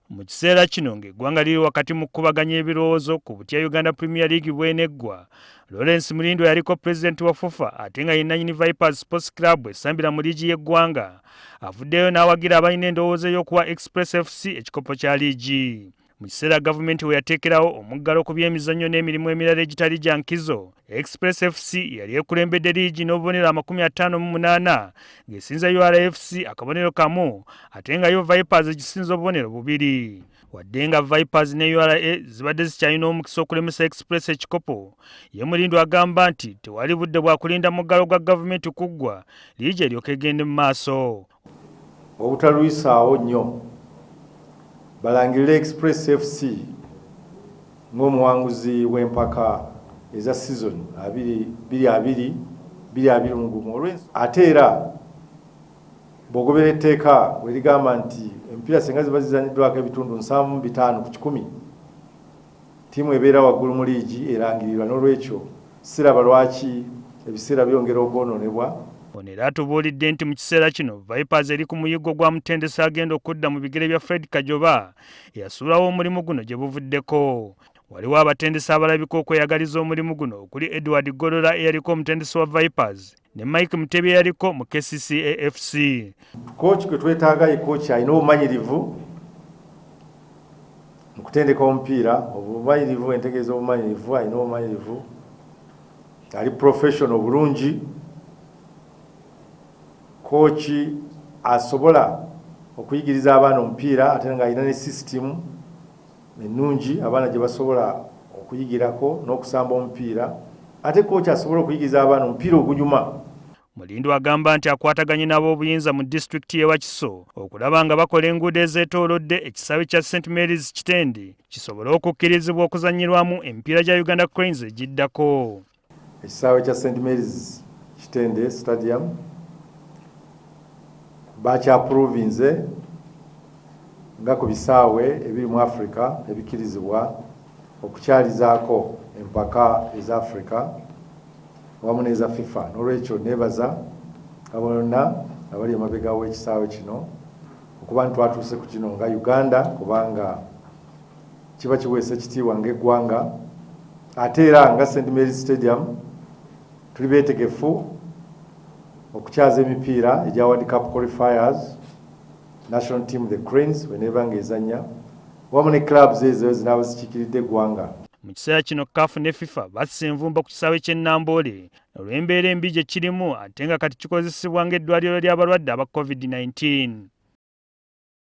Mu kiseera kino ng'eggwanga liri wakati mu kukubaganya ebirowoozo ku butya Uganda Premier League bw'eneggwa, Lawrence Mulindwa yaliko pulezidenti wa FUFA ate nga ye nnannyini Vipers Sports Club esambira mu liigi y'eggwanga, avuddeyo n'awagira abalina endowooza ey'okuwa Express FC ekikopo kya liigi. Mu kiseera gavumenti we yateekerawo omuggalo ku by'emizannyo n'emirimu emirala egitali gya nkizo, Express FC yali ekulembedde liigi n'obubonero 58 ng'esinza URFC akabonero kamu ate nga yo Vipers egisinza obubonero bubiri. Wadde nga Vipers ne URA zibadde zikyalina omukisa okulemesa Express ekikopo, ye Mulindwa agamba nti tewali budde bwa kulinda muggalo gwa gavumenti kuggwa liigi eryoke egende mu maaso. Obutalwisaawo nnyo balangirire Express FC ng'omuwanguzi w'empaka eza sizoni 2020-2021. Ate era bw'ogobera etteeka we ligamba nti emipiira singa ziba zizanyiddwako ebitundu 75%, ttiimu ebeera waggulu mu liigi erangirirwa. N'olwekyo siraba lwaki ebiseera byongera okwonoonebwa. Ono era atubuulidde nti mu kiseera kino Vipers eri ku muyiggo gwa mutendesi agenda okudda mu bigere bya Fred Kajoba eyasuulawo omulimu guno gye buvuddeko. Waliwo abatendesi abalabika okweyagaliza omulimu guno okuli Edward Golola eyaliko omutendesi wa Vipers ne Mike Mutebi eyaliko mu KCCA FC. Kooki gwe twetaaga ye kooki alina obumanyirivu mu kutendeka omupiira, obumanyirivu entegeeza obumanyirivu, alina obumanyirivu, ali professional bulungi, kooki asobola okuyigiriza abaana omupiira ate ng'alina ne sisitimu ennungi abaana gye basobola okuyigirako n'okusamba omupiira, ate kooki asobola okuyigiriza abaana omupiira ogunyuma. Mulindwa agamba nti akwataganye n'ab'obuyinza mu disitulikiti y'e Wakiso okulaba nga bakola enguudo ezeetoolodde ekisaawe kya St Mary's Kitende kisobole okukkirizibwa okuzannyirwamu emipiira gya Uganda Cranes egiddako. Ekisaawe kya St Mary's Kitende Stadium bakyaprovinze nga ku bisaawe ebiri mu Africa ebikkirizibwa okukyalizaako empaka eza Africa wamu n'eza FIFA. N'olwekyo neebaza abo bonna abali emabega w'ekisaawe kino okuba nti twatuuse ku kino nga Uganda, kubanga kiba kiweesa ekitiibwa ng'eggwanga. Ate era nga St Mary's Stadium tuli beetegefu okukyaza emipiira egya World Cup qualifiers, national team the Cranes weneeba ng'ezannya wamu ne clubs ezo zinaaba zikiikiridde eggwanga. Mu kiseera kino CAF ne FIFA bassa envumbo ku kisaawe ky'e Namboole olw'embeera embi gye kirimu ate nga kati kikozesebwa ng'eddwaliro ly'abalwadde aba COVID-19.